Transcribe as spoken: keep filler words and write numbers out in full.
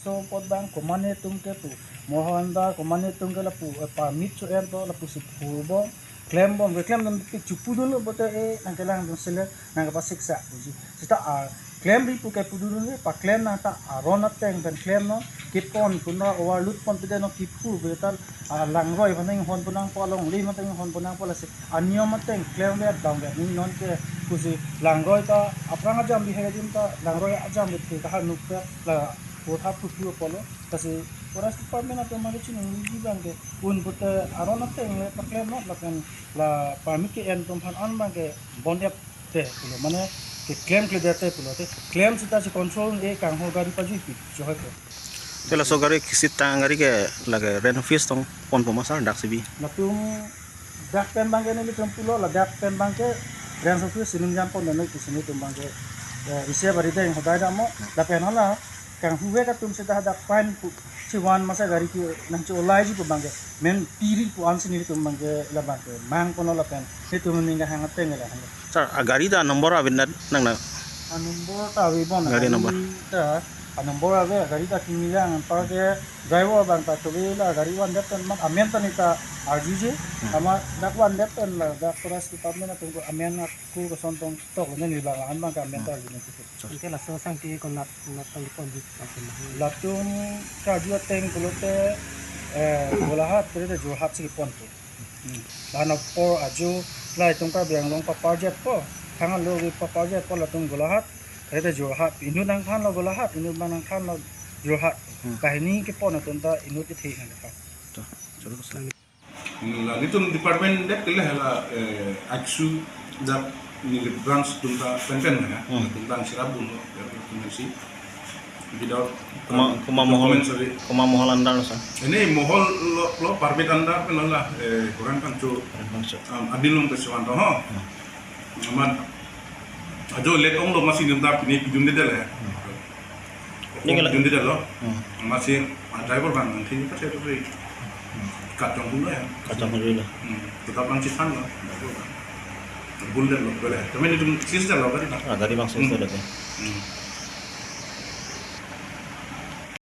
So apot bang komatne atum ke pu, mohol andar komatne atum ke lapu, eh, permit cho-en po, lapusi phur bom, klem bom, keklem dam pik chepudunlo pote, eh, nangkelangdun sele, nangkepasik sa puji. Seta a klemri pu ke pudunlo, paklem nang ta aron ateng pen klemnon, kepon puna overload pon pide non kiphur pide ta, a langroi aphan inghon pon nangpo, alongle aphan inghon pon nangpo, lasi aniyom ateng klemve bangve, ne non ke pusi langroi ta aphrang ajam bihek adim ta langroi ajam bithe ta hanuk ke la purtha puthu apotlo. Lasi forest department atum mari chiningri bang ke un pote aron ateng le paklemnon, lapen la permit ke-en atum aphan an bang ke bon-et te pulo, mane keklemkledet te pulote, klem seta si control e kangho gari pajuipi, johoi ke. Te laso gari kisit tang gari ke lake range office tong ponpo ma sir, dak sibi? Latum dak pen bang ke nelitum pulo, ladak pen bang ke range office sining jam pon noi, kisini atum bang ke, eh, isi bari deng hodai dam mo, lapen hala kanghuve atum seta hadak fine pu chivan masa gari ke nangcholaiji pu bang ke, men piri pu ansi nelitum bang ke, la bang ke mang ponlo lapen nelitum ning kahang ateng la hang. Sir, a gari ta number ave nat nang na? A number ta ave bon, gari number ta, a number ave, gari ta kimi jang, anpar ke driver bang ta chove, la gari vandet pen mat amen ta ne ta arjuje. Hmm. Amat dak vandet pen ladak forest department atum ko amen ako koson tong tok ne, ne bang an bang ke amen ta arjune. Anke laso asangke konat konat tangli ponji tangte ma? Latum karju ateng pulote, eh, Golaghat, kere te Jorhat si ponpo. Hmm. Lapen apor ajo, la itum Karbi Anglong paparjetpo, thangnat lo paparjetpo, latum Golaghat, kere te Jorhat, inut nangthanlo Golaghat, inut bang nangthanlo Jorhat. Hmm. Kahini kepon atum ta inut kethe nangkepon. To, chalo ko sir. Hmm, la nelitum department det ke le hala, eh, ACSU dak neli branch atum ta penpen ya. Hmm. Atum ta sirap dun lo, ya, atum si. Without, komat, um, komat mohol, documents ave. Komat mohol under sir? Ini mohol lo, lo permit under pen la, eh, kurang kan chu. Kurang kan chu. Um, adilum ke sewan to ho. Hmm. Amat ajo let onglo masi nelitum ta pini pidundedet le. Hmm. Ningke la pidundedet lo. Hmm. Masi, ah, driver bang nangthi kachethurri. Hmm. Kachonghulo ya. Kachonghulo. Hmm. Tetap bang chethanlo driver bang. Buldet lo bole. Tame nelitum seize detlo gari bang. Ah, gari bang seize detlo. Hmm.